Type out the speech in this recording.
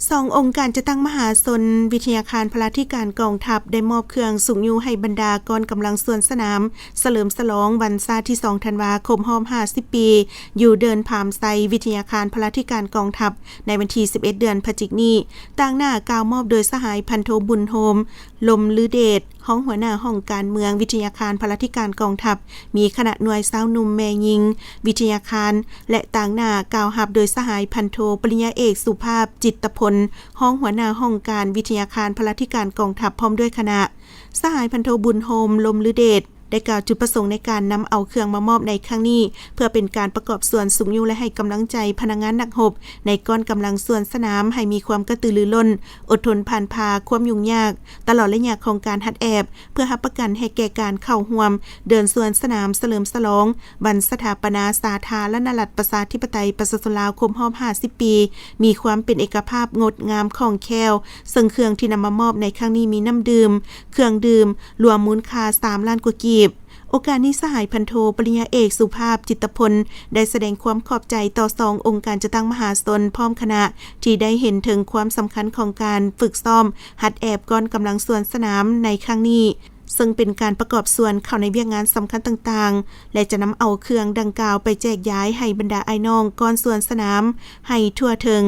ສອງອົງການຈັດຕັ້ງມະຫາຊົນ ວິທະຍາຄານພະລາທິການກອງທັບ ໄດ້ມອບເຄື່ອງຊຸກຍູ້ໃຫ້ບັນດາກ້ອນກຳລັງສວນສະໜາມ ສະເຫຼີມສະຫຼອງວັນຊາດທີສອງທັນວາ ຄົບຮອບຫ້າສິບປີ ຢູ່ເດີ່ນພາມໄຊ ວິທະຍາຄານພະລາທິການກອງທັບ ໃນວັນທີສິບເອັດ ເດືອນພະຈິກນີ້. ຕາງໜ້າກ່າວມອບໂດຍສະຫາຍພັນໂທ ບຸນໂຮມ ລົມລືເດດ ຮອງຫົວໜ້າຫ້ອງການເມືອງ ວິທະຍາຄານພະລາທິການກອງທັບ, ມີຄະນະໜ່ວຍຊາວໜຸ່ມແມ່ຍິງ ວິທະຍາຄານ ແລະ ຕາງໜ້າກ່າວຮັບໂດຍສະຫາຍພັນໂທ ປະລິນຍາເອກ ສຸພາບ ຈິດຕະພົນ ຮອງຫົວໜ້າຫ້ອງການວິທະຍາຄານພະລາທິການກອງທັບ ພ້ອມດ້ວຍຄະນະ. ສະຫາຍພັນໂທ ບຸນໂຮມ ລົມລືເດດ ໄດ້ກ່າວຈຸດປະສົງໃນການນຳເອົາເຄື່ອງມາມອບໃນຄັ້ງນີ້ ເພື່ອເປັນການປະກອບສ່ວນຊຸກຍູ້ ແລະ ໃຫ້ກຳລັງໃຈພະນັກງານນັກຮົບໃນກ້ອນກຳລັງສວນສະໜາມ ໃຫ້ມີຄວາມກະຕືລືລົ້ນ, ອົດທົນຜ່ານຜ່າຄວາມຫຍຸ້ງຍາກ ຕະຫຼອດໄລຍະຂອງການຫັດແອບ ເພື່ອຮັບປະກັນໃຫ້ແກ່ການເຂົ້າຮ່ວມເດີ່ນສວນສະໜາມສະເຫຼີມສະຫຼອງວັນສະຖາປະນາສາທາລະນະລັດ ປະຊາທິປະໄຕ ປະຊາຊົນລາວ ຄົບຮອບຫ້າສິບປີ ມີຄວາມເປັນເອກະພາບ ງົດງາມ ຄ່ອງແຄ້ວ. ເຊິ່ງເຄື່ອງທີ່ນຳມາມອບໃນຄັ້ງນີ້ມີນ້ຳດື່ມ, ເຄື່ອງດື່ມ ລວມມູນຄ່າສາມລ້ານກວ່າກີບ. ໂອກາດນີ້ ສະຫາຍພັນໂທ ປະລິນຍາເອກ ສຸພາບ ຈິດຕະພົນ ໄດ້ສະແດງຄວາມຂອບໃຈຕໍ່ສອງອົງການຈັດຕັ້ງມະຫາຊົນ ພ້ອມຄະນະ ທີ່ໄດ້ເຫັນເຖິງຄວາມສຳຄັນຂອງການຝຶກຊ້ອມຫັດແອບກ້ອນກຳລັງສວນສະໜາມໃນຄັ້ງນີ້, ເຊິ່ງເປັນການປະກອບສ່ວນເຂົ້າໃນວຽກງານສຳຄັນຕ່າງໆ ແລະ ຈະນຳເອົາເຄື່ອງດັ່ງກ່າວໄປແຈກຢາຍໃຫ້ບັນດາອ້າຍນ້ອງກ້ອນສວນສະໜາມໃຫ້ທົ່ວເຖິງ.